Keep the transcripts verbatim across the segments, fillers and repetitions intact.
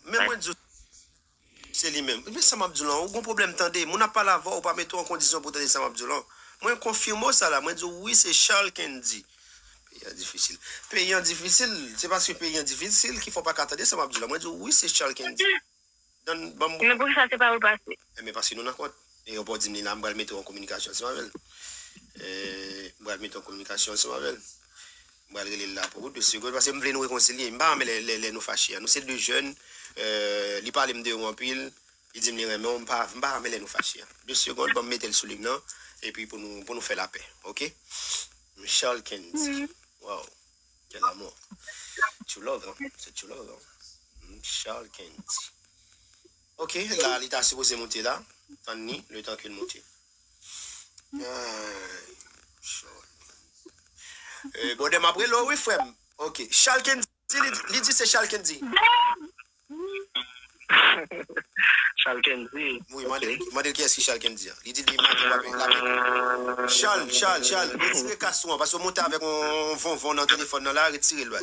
Men mwen di w, se li menm. Men sa m ap di w lan, ou gon pwoblèm tande. Moun ap pale avè w, ou pa mete w an kondisyon pou w tande sa m ap di w lan. Mwen konfime w sa la, mwen di w wi, se Charles Kendy. Peyi an difisil. Peyi an difisil, se paske peyi an difisil ki fè w pa ka tande sa m ap di w lan. Mwen di w wi, se Charles Kendy. Donn, ban m. Men poukisa se pa ou l pase? Enben, paske nou nan kont. E yo pa di m li la, m pral mete w an kominikasyon ansanm avè l. E, m pral mete w an kominikasyon ansanm avè l. M pral rele l la pou ou de segonn, paske m vle nou rekonsilye. M pa renmen lè, lè, lè nou fache a. Nou se de jèn, e, li pale m de ou anpil, li di m li renmen w, m pa, m pa renmen lè nou fache a. De segonn, ban m mete l sou liy nan, epi pou nou, pou nou fè lapè, oke? Charles Kendy. Wow. Quel amour. True love, hein? C'est true love, hein? Hmm, Charles Kendy. Ok, la, li ta sipoze monte la. Tann li, le tan ke l monte. Ay, Charles. Eh, brother, m ap rele w, wi, frè m. Ok, Charles Kendy, li, li di se Charles Kendy. Charles Kendy. Wi, mande, mande l kiyès ki Charles Kendy a. Li di li make l ap, l ap. Charles, Charles, Charles, retire kas ou an, paske w monte avèk yon vonvon nan telefòn nan la, retire l, baz.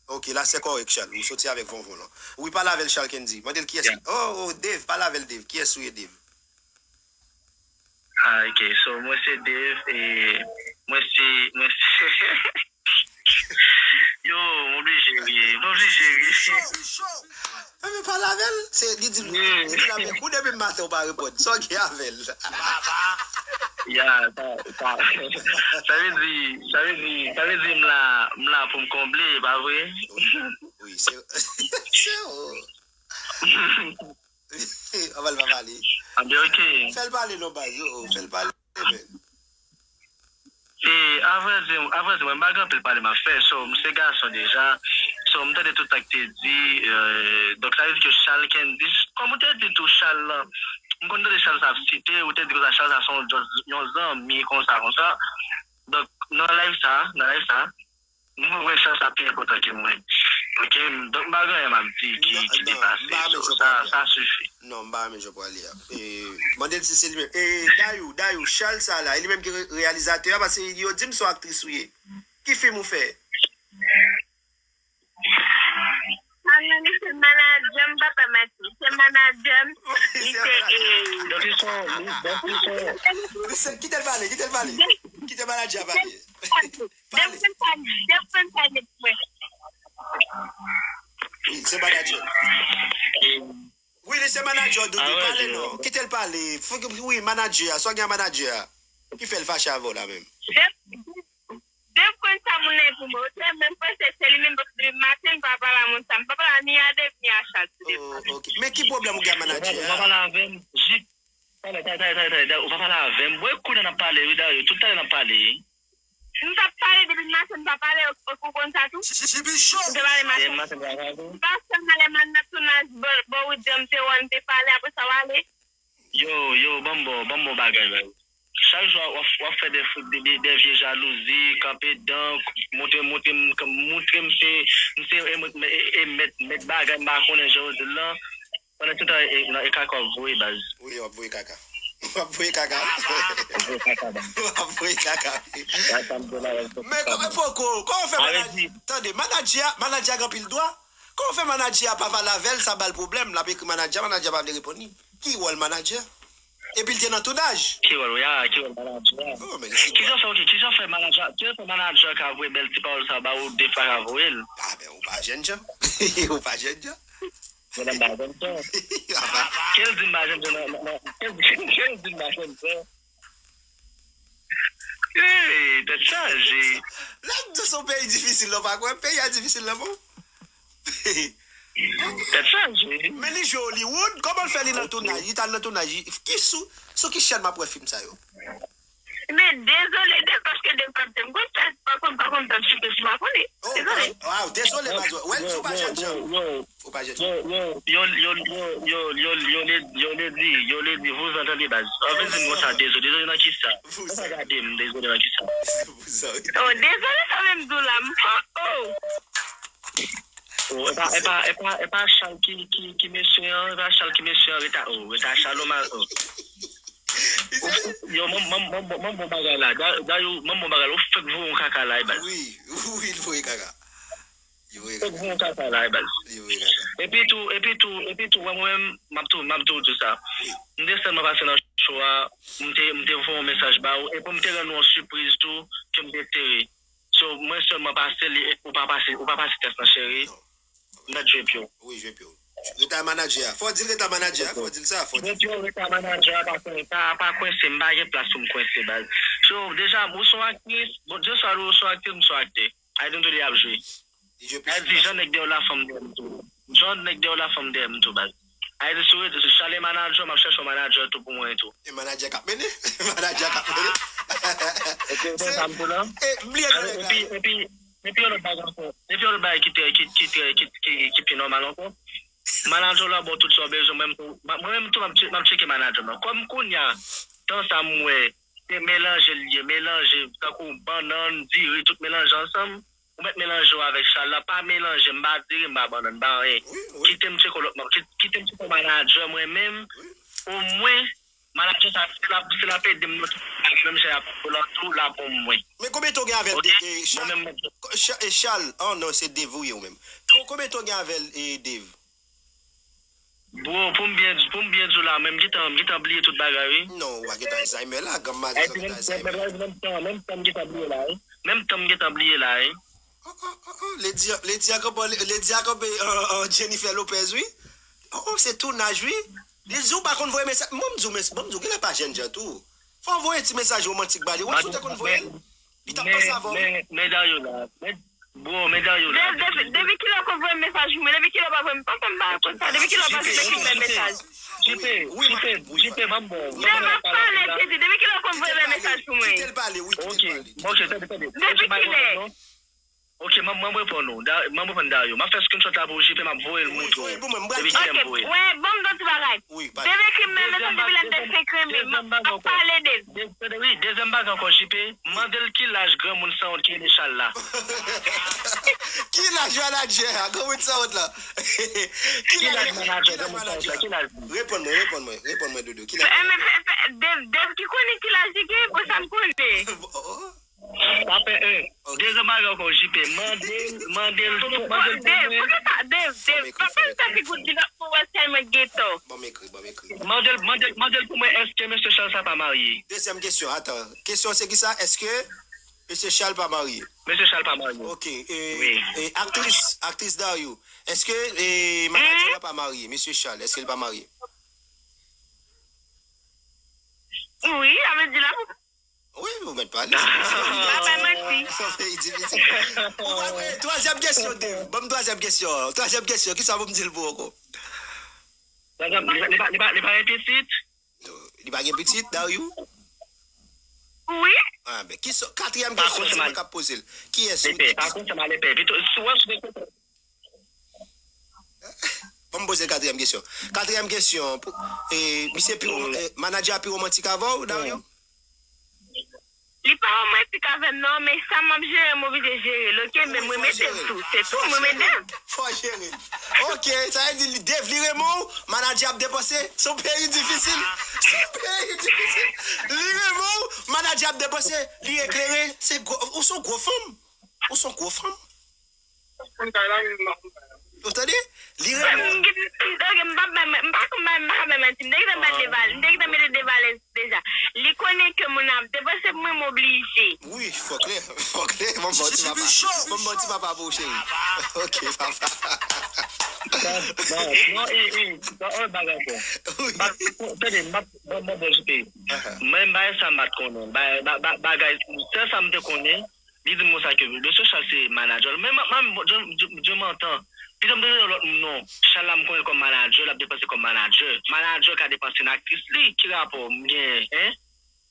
Ok, la se kòrèk, Charles. Ou soti avèk vonvon lan. Wi, pale avè l, Charles Kendy. Mande l kiyès. Oh, oh, Dave, pale avè l, Dave. Kiyès ou ye, Dave? Ah, ok. So, mwen se Dave, e mwen se, mwen se, yo, m oblije ri, m oblije ri. Li cho, li cho. Enben, pale avè l. Se, li di, li di l avèk ou depi maten ou pa reponn. Sa w gen avè l? Ya, sa, sa, sa vle di, sa vle di, sa vle di m la, m la pou m konble, e pa vre? Wi, wi, se, se, oh. Anvan l pa pale. Anben, ok. Fè l pale non, baz, yo, fè l pale, men. E, avrèdi, avrèdi, mwen, m pa gen anpil pale m ap fè. So, m se gason deja. So, m tande tout sa k te di. Euh, donk, sa vle di ke Charles Kendy, kòm ou te di tou, Charles lan, m konn tande Charles ap site, ou te di konsa, Charles sa se yon, yon zanmi, konsa, konsa. Donk, nan live sa, nan live sa, m wè Charles sa pi enpòtan ke mwen. Ok, donk, m pa gen anyen m ap di ki, ki depase. So, sa, sa sifi. Non, m pa renmen jan w pale a. E, mande l si se li menm. E, Dayou, Dayou, Charles sa la, e li menm ki re-, reyalizatè a, paske yo di m se yon aktris ou ye. Ki fim ou fè? Amen, li se manadjè m, papa Mati. Se manadjè m, li se, e. Donk, li se, donk, li se. Li se, kite l pale, kite l pale. Kite manadjè a pale. Pale. Dev konn sa, dev konn sa nèt mwen. Wi, se manadjè. Wi, li se manadjè w, Doudou, pale non. Kite l pale. Fòk, wi, manadjè a. Sa w gen a manadjè a? Ki fè l fache avè w la menm? Dev, dev konn sa moun nan ye pou mwen. Ou te menm panse se li menm paske depi maten m pa pale a moun sa. M pa pale a ni a Dev ni a Chad. Oh, ok. Men ki pwoblèm ou gen a manadjè a? Ou pa pale avè m, Jip. Talè, talè, talè, talè, talè, ou pa pale avè m. Bon, e kounye a n ap pale, wi, Dayou. Tout talè n ap pale. M t ap pale depi maten, m pa pale, ou, ou konn sa tou? Depi cho. M te pale maten. Depi maten, m pa pale. M pa sèlman lè m al nan tounaj bò, bò William te wè m te pale, apre sa w ale. Yo, yo, ban m ba w, ban m ba w bagay, baz. Chak jou w ap, w ap fè de, de, de, de vye jalouzi, kanpe dan, montre, montre m, montre m se, m se, e, e, e mèt, mèt bagay, m pa konnen jan yo di l lan. Pandan se tan, e, nan, e kaka w ap voye, baz. Wi, w ap voye kaka. W ap voye kaka. W ap voye kaka, baz. W ap voye kaka. Men kòman poko, kòman w fè manadjè? Tande, manadjè a, manadjè a gen anpil dwa. Kòman w fè manadjè a pa pale avè l, sa ba l pwoblèm, l ap ekri manadjè a, manadjè a pa vle reponn li. Ki wòl manadjè? Epi l te nan tounaj. Ki wòl, wi, a, ki wòl manadjè a? Oh, men li se. Kijan w fè, ok, kijan w fè manadjè, kijan w fè manadjè a ka voye bèl ti pawòl sa ba ou, de pa ka voye l? Ah, ben, ou pa jènjan. Ou pa jènjan. Mwen menm m pa jènjan. Ke l di m pa jènjan nan, nan, nan, ke l di, ke l di m pa jènjan. Hey, tèt chaje. Lè m di w se yon peyi difisil, non, pa kwè. Peyi a difisil, non, bon? Tèt chaje. Men li jwe Hollywood, kòman l fè li nan tounaj? Li t al nan tounaj, ki sou, sou ki chèn m ap wè fim sa yo? Men dezole, de, paske de, pa konn, pa konn, pa konn, pa konn, pa konn. Oh, dezole. Wow, dezole, baz. Wè, si w pa jènjan. Ou pa jènjan. Yo, yo, yo, yo, yo, yo, yo, yo, yo, le di, yo, le di, vouzan tande, baz. Anfen, di m konsa, dezole, dezole nan kisa? Ou pa gade m, dezole nan kisa? Oh, dezole, sa menm di w la, m, oh, oh. Oh, e pa, e pa, e pa, e pa Charles ki, ki, ki mesye an, e pa Charles ki mesye an, reta, oh, reta Charles, oh. Yo, mwen, mwen, mwen, mwen bon bagay la. Da, da yo, mwen bon bagay la. Ou fèk voye yon kaka la, e baz. Wi, Wi, li voye kaka. Li voye Fòk kaka. Voye kaka la, e baz. Li voye kaka. Epi tou, epi tou, epi tou, wè mwen menm, m ap tou, m ap tou di sa. M te sèlman pase nan show a, m te, m te voye yon mesaj ba ou, epi m te rann ou yon sipriz tou, ke m te espere. So, mwen sèlman pase li, ou pa pase, ou pa pase tès nan cheri. M mèt jwe pye w. Wi, jwe pye w. Reta manadjè a. Fò w di l reta manadjè a. Fò w di l sa. Fò w di l. Jwe pye w, reta manadjè a, pa kwen-, pa, pa kwense, m pa gen plas pou m kwense, baz. So, deja, ou se yon aktris, bon, Dieu soit loué, ou se yon aktris, m se yon aktè. Ayiti m tou li ap jwe. Li jwe Ayiti, jan nèg dèyè w la fanm dèyè m tou. Jan nèg dèyè w la fanm dèyè m tou, baz. Ayiti, sou rezo, sou Chale manadjè, m ap chèche yon manadjè tou pou mwen tou. E manadjè k ap mennen. Manadjè k ap mennen. Epi, ou konn sa m tou la? E, m bliye Epi, epi, epi yon lòt bagay ankò. Epi yon lòt bagay ki te, ki, ki te, ki, ki, ki pi nòmal ankò. Manadjè w la ba w tout sa w bezwen, mwen menm tou, mwen menm tou, m ap tche-, m ap tcheke manadjè m nan. Kòm kounye a, tan sa m wè, se melanje l ye, melanje, tankou bannann, diri, tout melanje ansanm, ou mèt melanje w avèk chal la, pa melanje m, m pa diri, m pa bannann, m pa anyen. Kite m tcheke lòt, kite m tcheke manadjè mwen menm, omwen, manadjè sa, si l ap, si l ap ede m nan tout bagay, menm jan y ap ede w lan tou, l ap bon mwen. Men konbyen tan w gen avè l, Ok? de- e, Mwen Chal? menm, mwen Ko- Cha- e, Chal, oh non, se Dave ou ye ou menm. Ko- Konbyen tan w gen avè l, e, Dave? Bro, pou m byen, pou m byen di w la, men m gentan, m gentan bliye tout bagay, wi. Non, ou pa gentan Alzheimer la, granm maten Ay, sa menm, gentan Alzheimer. menm, menm tan, menm tan m gentan bliye la, wi. Menm tan m gentan bliye la, wi. Oh, oh, oh, oh. Lady, Lady a kanpe, Lady a kanpe, euh, euh, Jennifer Lopez, wi. Oh, oh, se tounaj, wi. Li di ou pa konn voye mesaj. Mwen, m di w, men, bon, m di w, genlè pa jènjan tou. Fò w voye ti mesaj womantik ba li. Wè, si w te konn voye l, li t ap panse avè w, wi. Men, men Dario la, men, bro, men Dario la. Depi, depi kilè w konn voye mesaj pou mwen? Depi kilè w pa voye m? Pa fè m bagay konsa. Depi kilè w pa vin ekri m mesaj? Jipe, Jipe, Jipe, ban m bon. Dev ap pale, Jezi. Depi kilè w konn voye m mesaj pou mwen? Kite l pale, wi, kite l pale. Ok, ok, tande, tande. Depi kilè? Ok, mwen, mwen reponn ou. Da- Mwen reponn Dario. M ap fè screenshot la pou Jipe, m ap voye l Wi, moutre voye l pou mwen, m w. bral Depi di- kilè m Ok, voye l. Wè, ban m dòt bagay. Wi, pale. Depi ekri m nan mesaj, depi lè m te fenk renmen, m ap pale, Dev. Dezyèm, wi, dezyèm bagay ankò, Jipe, mande l ki laj granmoun sanwont ki rele Chal la. Ki laj manadjè a? Granmoun sanwont la. Ki Ki laj laj manadjè, ki laj granmoun sanwont la, manadjè? Ki laj li? Reponn mwen, reponn mwen, reponn mwen, Dodo. Ki laj Eh, men fè, fè, Dev, Dev ki konnen ki laj li gen, pou sa m konnen. Oh, Sa fè en. Dezyèm bagay ankò, Jipe, mande l, mande l, mande l pou Dev, mwen. Poukisa, Dev, Dev, pa fè m sa figou di lòt pou wè sèlman gen tò. Ban m ekri, ban m ekri. Mande l, mande l, mande l pou mwen, èske mesye Chal sa pa marye? Dezyèm kesyon, atan. Kesyon se ki sa? Èske mesye Chal pa marye? Mesye Chal pa marye. Ok. E, Wi. E, aktris, aktris Dario, èske e, manadjè la pa marye? Mesye Chal, èske l pa marye? Wi, sa vle di la. Wi, ou mèt pale. Pa bay manti. Sa peyi difisil. Ou pa vre. Twazyèm kesyon, Dev. Ban m twazyèm kesyon. Twazyèm kesyon, ki sa pou m di l pou ou ankò? Li pa, li pa, li pa, li pa gen pitit? Li pa gen pitit, Dario? Wi. Ah, ben, ki sa, katriyèm Pa kesyon, konse se mal. Mwen k ap poze l. Kiyès ou Epe, te pa konse mal epe. Pito, si w wè sou Ban m poze l katriyèm kesyon. Katriyèm kesyon. Pou, e, misye pi, e, manadjè a pi womantik avè w, Dario? Li pa womantik avè m non, men sa m ap jere, m oblije jere l, ok? Men mwen mete l tou. Se tou, mwen mete l. Fò jere l. Ok, sa vle di li Dev li renmen w, manadjè ap depanse. Se yon peyi difisil. Se yon peyi difisil. Li renmen w, manadjè ap depanse. Li eklere. Se gwo, ou se yon gwo fanm. Ou se yon gwo fanm. Ou tande? Li renmen w. Ok, m pa, m pa, m pa, m pa, m pa ka bay manti. M te gentan bay deval, m te gentan mete devalèz deja. Li konnen ke moun ap depanse pou mwen, m oblije. Wi, fò klè, fò klè. Ban m ba w ti papa. Ban m ba w ti papa pou ou, cheri. Ok, papa. Non, non, non, e, e, non, yon bagay ankò. Wi. M ap, tande, m ap, bon, bon, bon, Jipe. Mwen, bagay sa m pa t konnen. Ba- ba- ba- Bagay, sèl sa m te konnen, li di m konsa ke mesye Chal se manadjè l. Men, men, men, bon, Dieu, Dieu, Dieu m'entend. Pito m te tande yon lòt moun non. Chal la m konnen l kòm manadjè, l ap depanse kòm manadjè. Manadjè ka depanse nan aktris li. Ki rapò m gen, en?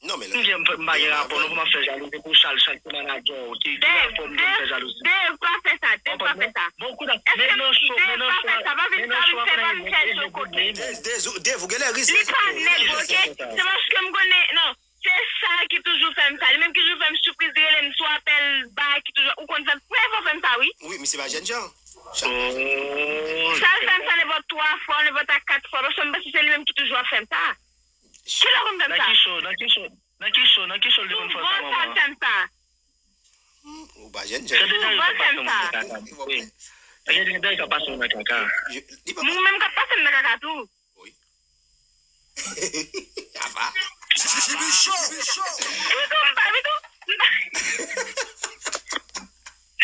Non, men M gen, m pa gen rapò non pou m ap fè jalouzi pou Chal, Chal se manadjè w. Ki, ki rapò m gen pou m fè jalouzi? Dev, pa fè sa, Dev, pa fè sa. Bon, kout ap, men nan show, men nan show, Pa fè sa, pa vin, pa vin fè, pa vin fè show koken. Dev, Dev, Dev, ou genlè rize. Li pa nèg, ok? Se paske m konnen, non. Se Chal ki toujou fè m sa. Li menm ki toujou fè m sipriz, li rele m sou apèl, bagay ki toujou, ou konn fè m, premye fwa w fè m sa, wi. Wi, misye pa jènjan. Oh. Chal fè m sa nenpòt twa fwa, nenpòt a kat fwa, paske m panse se li menm ki toujou ap fè m sa. Kilè w konn fè m Nan sa? Ki show, nan ki show, nan ki show, nan ki show li konn fè sa, Souvan Chal manman? Fè m sa. Ou pa jèn, jèn. Ou pa fè m sa. Wi. Gen de nèg k ap pase m nan kaka. Ou menm k ap pase m nan kaka tou. Wi. Apa? Epi tou, m pa, epi tou, m pa.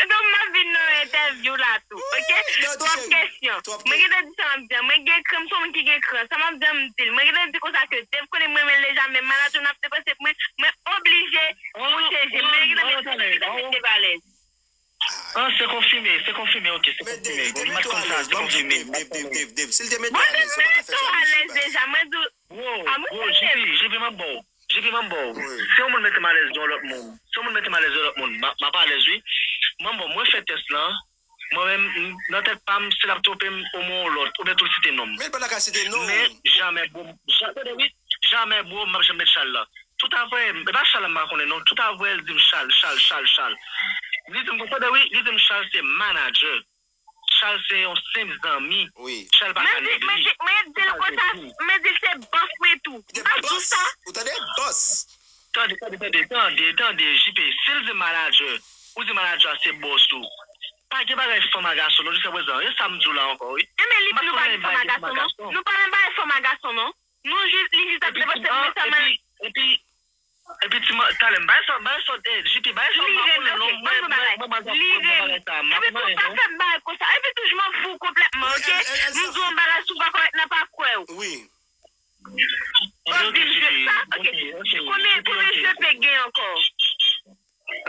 Epi m ap vin nan entèvyou la tou, ok? Twòp kesyon. Mwen gentan di sa m ap di an. Mwen gen kran, m se yon moun ki gen kran. Sa m ap di an, m di l. Mwen gentan di konsa ke Dave konnen m renmen l deja, men maladi n ap depanse pou mwen, mwen oblije pwoteje. Mwen gentan met, mwen gentan met Dave alèz. Ah, se konfime, se konfime, ok, se konfime. Mwen pa t konn sa, se konfime. Bon, Dave, mwen mete w alèz deja, mwen di w. Bro, bro, J P, J P, m ap ba w. J P, m ap ba w. Si yon moun mete m alèz yon lòt moun, si yon moun mete m alèz yon lòt moun, m ap, m ap alèz, wi. M ap ba w, mwen fè tès lan. Mwen menm, m, nan tèt pa m, si l ap twonpe m, omwen yon lòt, oubyen tou l site non m. Men l pa ta ka site non w. Men jamè, bro, m, ja-, tande, wi, jamè, bro, m ap janm met Chal la. Toutavwè, e pa Chal la m pa konnen non. Toutavwè l di m Chal, Chal, Chal, Chal. Li di m, tande wi, li di m Chal se manager. Chal se yon senp zanmi. Wi. Chal pa ka neglije. Mwen di l konsa, mwen di l se bòs mwen tou. M pa di w sa. Ou tande? Bòs. Tande, tande, tande, tande, tande, J P. Si l di manager, ou di manager a se bòs ou. Pa gen bagay fanm a gason non jiska prezan. E sa m di w la ankò, wi. Enben, li di nou pa gen fanm a gason non. Nou pa gen bagay fanm a gason non. Nou jis, li jis ap depanse pou mwen sèlman. Epi, epi, epi ti man, talè m bay sòt, bay sòt, eh, J P, bay sòt, m pa konnen non, mwen, mwen, mwen, mwen, mwen, bagay sa, m pa konnen non. Epi tou, pa fè bagay konsa. Epi tou, je m'en fous complètement, ok? M di yon bagay, si w pa kòrèk, nan pa kwè w. Wi. Ou di m je, sa, ok. Konbyen, konbyen je pe gen ankò?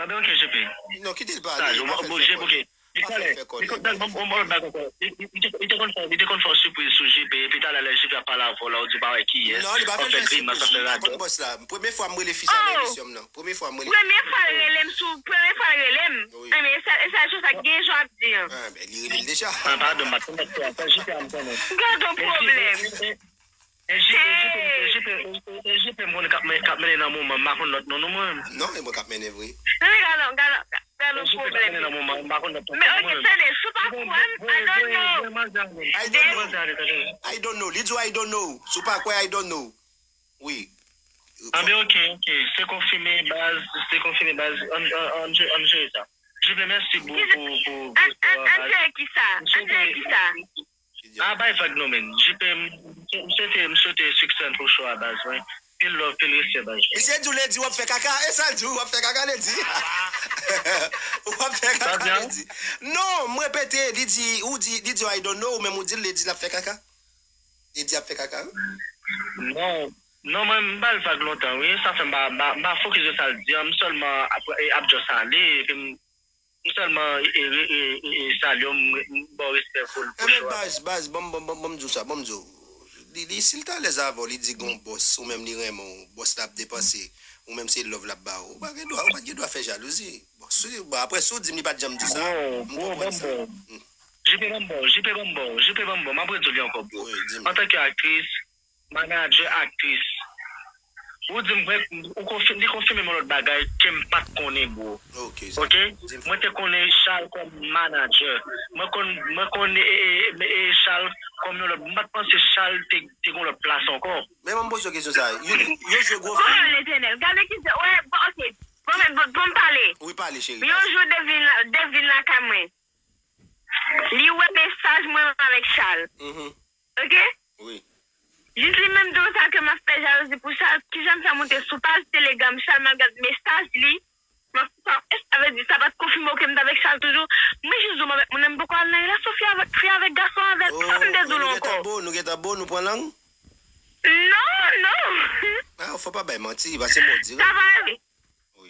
Anben, ok, J P. Non, kite l pale, pa fè l fè kòd. Li talè, li konn, bon, bon, bon, bon, bon, li, li, li te, li te konn fè, li te konn fè yon sipriz sou J P, epi talè lè J P ap pale avè w la, ou di w pa wè kiyès, w ap fè grimas, w ap fè radòt. Non, li pa fè l fè sipriz, li pa konn bòs la. Premye fwa m rele fi sa nan emisyon m nan. Premye fwa m rele fi sa. Premye fwa l rele m sou, premye fwa l rele m. Wi. Enben, e sa, e sa, e sa k gen jan ap di an. Ah, ben, li rele l deja. Ah, padon, m pa t konn sa, sa J P a m konnen. Gad yon pwoblèm. E J P, e J P, e J P, e J P m konnen k ap men-, k ap mennen nan moman, m pa konn lòt non nou mwen. Non, e mwen k ap mennen vre. Tande, gad yon, gad yon, gad yon pwoblèm. E J P k ap mennen nan moman, m pa konn lòt non nou mwen. Men, ok, tande, si w pa kwè m, I don't know. I don't know. I don't know. Li di w I don't know. Si w pa kwè, I don't know. Wi. Anben, ok, ok. Se konfime, baz, se konfime, baz. Ann, ann, ann je-, ann jere sa. J P, mèsi pou, pou, pou, pou show a, baz. Ann jere kisa? Ann jere kisa? A, bay vag non, men. J P, m, m swete, m swete success pou show a, baz, mwen. Pil love, pil respè, baz, mwen. Misye di w lendi w ap fè kaka. E sa l di w, w ap fè kaka lendi? W ap fè kaka lendi. Non, m repete, li di, ou di, li di I don't know, ou menm ou di l lendi l ap fè kaka. Lendi ap fè kaka, wi. Non, non, mwen, m ba l vag lontan, wi. Sa fè m pa, m pa, m pa fokis sou sa l di an. M sèlman ap, e, ap just ale, epi m M sèlman e, e, e, e, e salye w, m, m ba w respè pou l, pou show a. Enben, baz, baz, ban m, ban m, ban m, ban m di w sa, ban m di w. Li, li, si l t alèz avè w, li di gen yon bòs, ou menm li renmen w, bòs la ap depanse, ou menm se love l ap ba w. Ou pa gen dwa, ou pa t gen dwa fè jalouzi. Bon, si, bon, apre si w di m li pa t janm di sa, m konprann sa. J P ban m ba w, J P ban m ba w, J P ban m ba w, m ap redi w li ankò, bro. Wi, di m. Antanke aktris, Manager aktris. Ou di m, mwen, ou konfi-, li konfime m yon lòt bagay ke m pa t konnen, bro. Ok, sa. Ok? Di m. Mwen te konnen Charles kòm manager. Mwen konn, mwen konn, e, e, e, e Charles kòm yon lòt. M pa t panse Charles te, te gen yon lòt plas ankò. Men mwen poze w kesyon sa. Yo, yo jwe gwo fim. Oh, Letènèl, gade ki se, wè, bon, ok. Bon, men, bon, bon, m pale. Wi, pale, cheri, pale. Yon jou, Devin la, Devin lakay mwen. Li wè mesaj mwen avèk Charles. Mhm. Ok? Wi. Jis li menm di w sa ke m ap fè jalouzi pou Charles, kijan m fè monte sou paj Telegram Charles, m al gad mesaj li, m ap, sa, sa vle di, sa pa t konfime w ke m t avèk Charles toujou. Mwen jis di w m avèk moun nan, m poko al nan relasyon fi avèk, fi avèk gason avèk. Sa m te di w la ankò. Oh, nou gentan bo, nou gentan bo, nou pran lang? Non, non. Ah, fò pa bay manti, paske modi. Sa pa vre.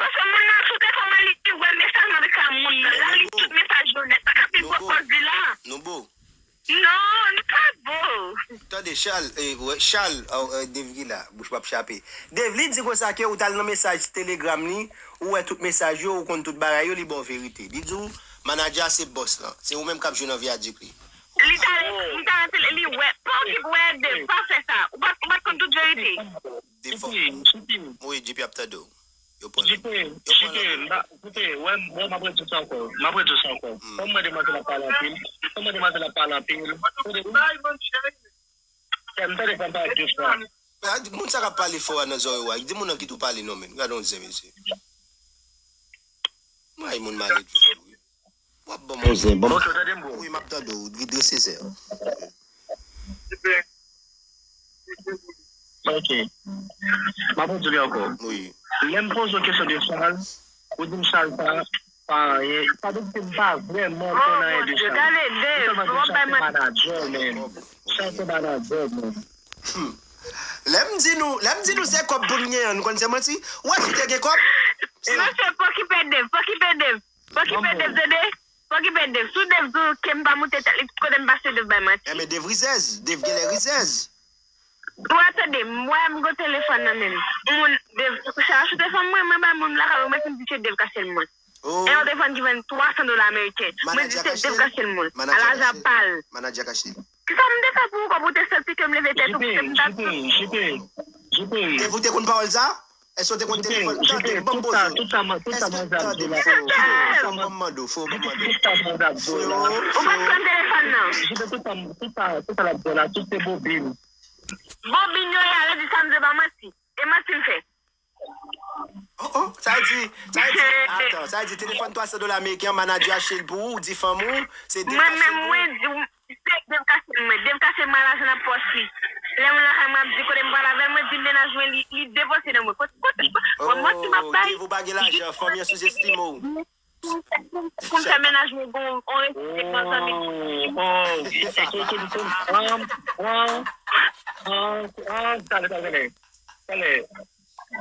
Paske moun nan, sou te kòman li wè mesaj nan ka moun nan. La, li tout mesaj yo nèt. Sa k ap vin pran pòz li la. Nou bo. Non, nou pa bo. Tande, Charles, eh, wè, Charles, oh, eh, Dave ki la, bouch p ap chape. Dave, li di konsa ke ou t al nan mesaj Telegram li, ou wè tout mesaj yo, ou konn tout bagay yo, li ba w verite. Li di w, manager a se bòs lan. Se ou menm k ap jwe nan vyadik li. Li t ale, li t ale, li wè. Pa okip wè, Dave, pa fè sa. Ou pa, ou pa t konn tout verite. Defò. J P, J P. Wi, J P ap tande w. Yo pran J P, J P, m pa, J P, wè, wè, m ap redi w sa ankò. M ap redi w sa ankò. Fò m wè demwazèl ap pale anpil. Fò m wè demwazèl ap pale anpil. Tande. Fè m tande fò m pale de fwa. Ah, moun sa k ap pale fò a nan zòrèy w a, di moun nan kite w pale non, men. Gade yon zen, mesye. Mwen ay moun malelve tou wi. W ap ban m yon zen, ban m. Ok, w tande m, bro? Wi, m ap tande w, redrese sè. Ok. M ap di li ankò. Wi. Lè m poze w kesyon de Charles, ou di m Charles pa, pa anyen. Sa vle di m pa vrèman konn anyen de Charles. Gade, Dave, w ap bay manti. Charles se manadjè, man. Lè m di nou, lè m di nou se kòb pou n gen an, nou konn se manti. Ou wè si w te gen kòb? Mesye, pa okipe Dave, pa okipe Dave. Pa okipe Dave, tande. Pa okipe Dave. Si w Dave di w ke m pa moute tèt li, tout kote m pase Dave bay manti. Enben Dave rizèz, Dave genlè rizèz. Ou a tande, m wè m gen telefòn nan men m. Yon moun, Dave, se achte telefòn mwen, mwen bay moun lakay mwen, mwen fin di se Dave k achte l mwen. E yon telefòn ki vann twa san dola ameriken. Mwen di se Dave k achte l mwen. Al ajan pa l. Manadjè k achte l. Kisa m te fè pou ou kòm ou te santi ke m leve tèt ou pou te m ta sou? Dave, ou te konn pawòl sa? Èske w te konn telefòn? Tande, ban m poze w. Èske, tande, fo, fo, fo, ban m mande w, fo, ban m mande w. Fo, fo. Ou pa t konn telefòn nan? Bobin yo ye, ale di sa m di w pa manti. E manti m fè. Oh, oh, sa vle di, sa vle di, atan, sa vle di telefòn twa san dola ameriken an, manadjè achte l pou ou, ou di fanm ou, se Dave k achte l pou ou. Mwen menm, mwen di w, se Dave k achte l mwen, Dave k achte l mwen, lajan nan pòch li. Lè mwen lakay mwen ap di kote m pral avè l, mwen di mennaj mwen li, li depanse nan mwen. Kote, kote, kote, mwen ki m ap bay. Oh, Dave, ou pa gen lajan, fanmi an souzestime w. Pou m fè mennaj mwen gon, on respè nan zanmi. Oh, oh, oh, oh, oh, oh, oh, talè, talè, talè. Talè,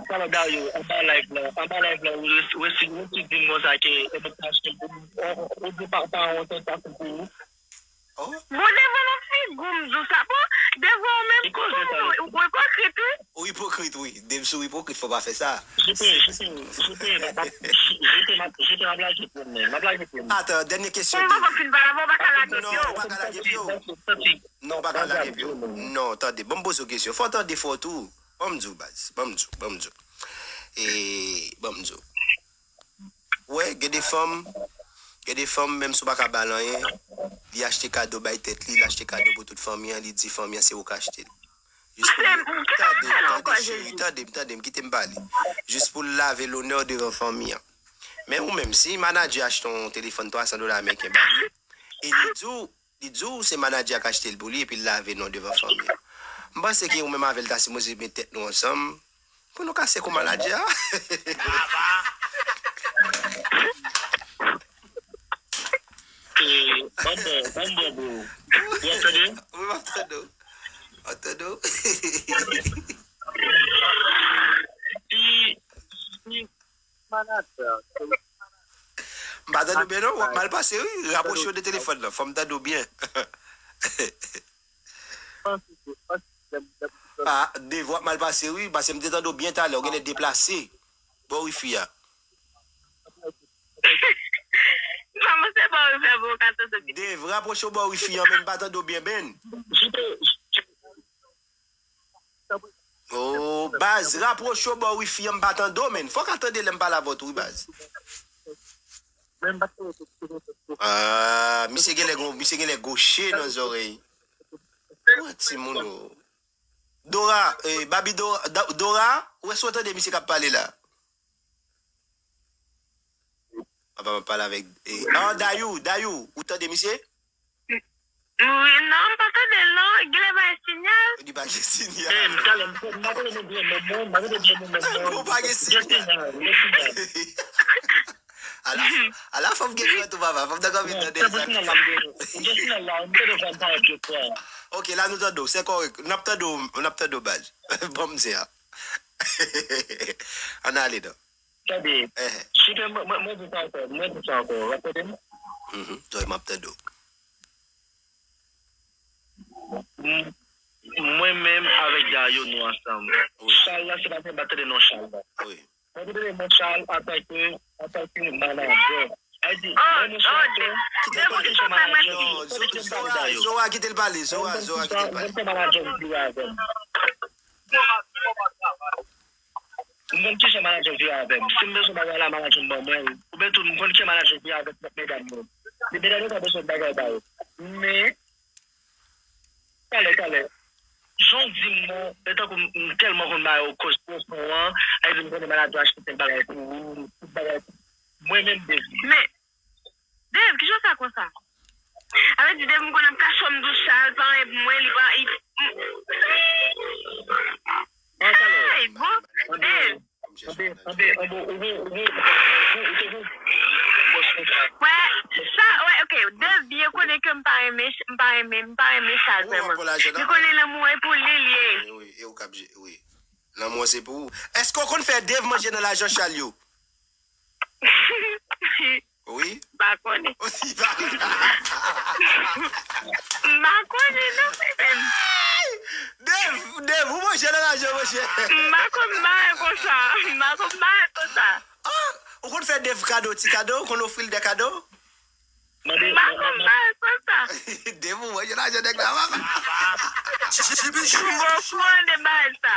talè Dario, anba live la, anba live la, ou resi, resi, resi di m konsa ke, e mwen k achte l pou ou, ou, ou di pa, pa yon tentative pou ou. Oh. Bon, devan nan figi w m di w sa. Bon, devan w menm, kòman w ipokrit, wi. Ou ipokrit, wi. Dave sou ipokrit, fò pa fè sa. Jete, jete, jete, m ap, jete, m ap, jete, m ap lage pye m, m ap lage pye m. Atan, dènye kesyon, Dave. Ou poko fin pale avè w, ou pa ka lage pye w. Non, ou pa ka lage pye w. Non, ou pa ka lage pye w. Non, tande, ban m poze w kesyon. Fò w tande fò tou. Ban m di w, baz. Ban m di w, ban m di w. E, ban m di w. Wè, gen de fanm, gen de fanm, menm si w pa ka ba l anyen, li achte kado bay tèt li, li achte kado pou tout fanmi an, li di fanmi an se ou k achte l. Jis pou l, tande, tande, cheri, tande m, tande m, kite m pale. Jis pou l lave lonè w devan fanmi an. Men ou menm, si manadjè achte yon telefòn twa san dola ameriken ba li, e li di w, Li di w se manadjè a k achte l pou li epi l lave non devan fanmi an. M panse ke ou menm avè l ta sipoze met tèt nou ansanm pou nou kase kou manadjè a. Eh, ban m bon, ban m bon, bro. Ou ap tande? Wi, m ap tande w. M ap tande w. Si, si manadjè a, M pa tande w byen non, w ap mal pase wi. Rapwoche w de telefòn nan, fò m tande w byen. Ah, Dave, w ap mal pase wi, paske m te tande w byen talè, w genlè deplase bò wifi a. Kòman se bò wifi a pou w ka tande byen? Dave, rapwoche w bò wifi an, men m pa tande w byen, Ben. Oh, baz, rapwoche w bò wifi an, m pa tande w, men. Fò w ka tande lè m pale avè w tou, wi, baz. Ah, misye genlè gon, misye genlè goche nan zòrèy. Wè, timoun, oh. Dora, eh, Babi Dora, Da-, Dora, ou èske w tande misye k ap pale la? Apa m ap pale avèk, eh, ah, Dayou, Dayou, ou tande misye? Wi, non, m pa tande l non. Genlè pa gen sinyal. Li pa gen sinyal. Eh, m talè, m, m pa tande nou byen menm non, m pa tande byen nou menm non. Ou pa gen sinyal. Gen sinyal, gen sinyal. Ala, ala fò m gen kran tou papa, fò m ta konn vin tande sa. Ou gen sinyal la, m tande w fè m pale de fwa. Ok, la nou tande w, se kòrèk. N ap tande w, n ap tande w baz. Ban m di a. Ann ale non. Tande, Ehe. Chita, mwen, mwen, mwen di sa ankò, mwen di sa ankò, w ap tande m? Mhm. Zòrèy m ap tande w. M-, mwen menm avèk Dayo, nou ansanm. Wi. Chal la, se pa mwen pa tande non Chal la. Wi. Mwen te tande non Chal antanke, antanke manadjè. Sa vle di, oh, mwen, mwen oh, chèche, de, kite de l pale. Kite l pale. Non, Zo-, Zora, Zora, kite l pale. Zora, Zora, kite l pale. Mwen, mwen, mwen, mwen, mwen, mwen, mwen, mwen, mwen, M konn kijan manadjè vire avè m. Si m bezwen bagay la, manadjè m ban mwen l. Oubyen tou, m konn kijan manadjè vire avèk lòt medam yo. Li medam yo pa bezwen bagay ba yo. Men, talè, talè. Jan w di m nan, e tankou m, m tèlman konn ba yo koz pwofon an, a di m konnen manadjè achte tèl bagay pou ou, tout bagay pou Mwen menm Dave. Men, Dave, kijan w fè konsa? Sa vle di Dave m konn ap kache m dous sa, l pa anyen pou mwen, li pa, li, hey, bon, Dave. Anbe, anbe, anbe, ou bon, ou bon, ou bon, ou te bon. Wè, sa, wè, ok, Dave byen konnen ke m pa renmen, m pa renmen, m pa renmen Chal vrèman. Li konnen lanmou e pou li l ye. Wi, wi, e ou k ap je-, wi. Lanmou an se pou ou. Èske w konn fè Dave manje nan lajan Chal yo? Wi. M pa konnen. M pa konnen non, men. Dave, Dave, ou manje nan lajan, monchè. M pa konn bagay konsa. M pa konn bagay konsa. Ah, ou konn fè Dave kado, ti kado, ou konn ofri l de kado? M pa konn bagay konsa. Dave, ou manje lajan nèg la, papa. M pa okouran de bagay sa.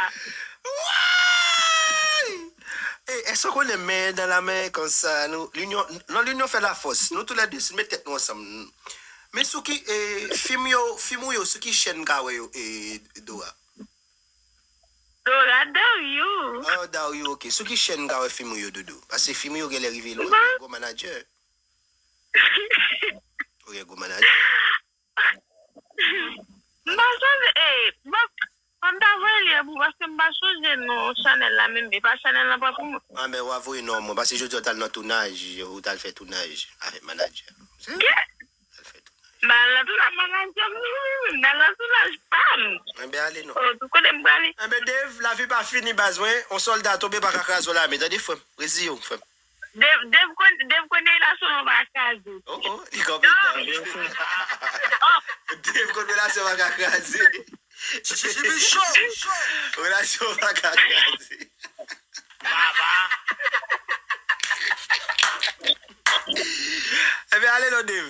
Woy! E, èske w konnen men dan la men konsa, nou, l'union, dans l'union fait la force. Nou toulède, si n met tèt nou ansanm. Men sou ki, e, fim yo, fim ou yo, sou ki chèn m ka wè yo, e, Dora? Dora, Daryou. Ah, Daryou, ok. Sou ki chèn m ka wè fim ou yo, Doudou? Paske fim ou yo genlè rive lwen, ou gen gwo manadjè. Ou gen gwo manadjè. M pa sonje, e, bon, fò m ta voye li pou, paske m pa sonje non chanèl la menm, e pa chanèl la pa pou mwen. Ah, men w a voye non mwen, paske jodi a w t al nan tounaj, ou t al fè tounaj avèk manadjè. Kè? M al nan tounaj manadjè m, m al nan tounaj pa m. Enben, ale non. Oh, tout kote m prale. Enben, Dave, lavi pa fini, baz mwen. On sòlda tonbe pa ka kraze w lame, tande, frè m. Reziye w, frè m. Dave, Dave konn-, Dave konnen relasyon nou pa kraze. Oh, oh, li kanpe dan. Dave konn relasyon pa ka kraze. Relasyon pa ka kraze. Baba. Ebyen, ale non, Dave.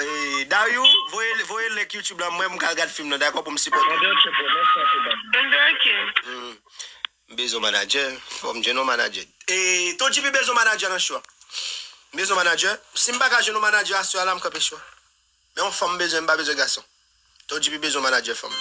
E, Daryou, voye, voye link YouTube la, mwen, m ka al gad fim nan, dakò, pou m sipòte. Ebyen, ok, bro, mèsi anpil, bro. Ebyen, ok. Hmm. M bezwen manadjè, fò m jwenn yon manadjè. E, Ton G P bezwen manadjè nan show a. M bezwen manadjè. Si m pa ka jwenn yon manadjè aswè a la, m kanpe show a. Men yon fanm m bezwen, m pa bezwen gason. Ton G P bezwen manadjè fanm.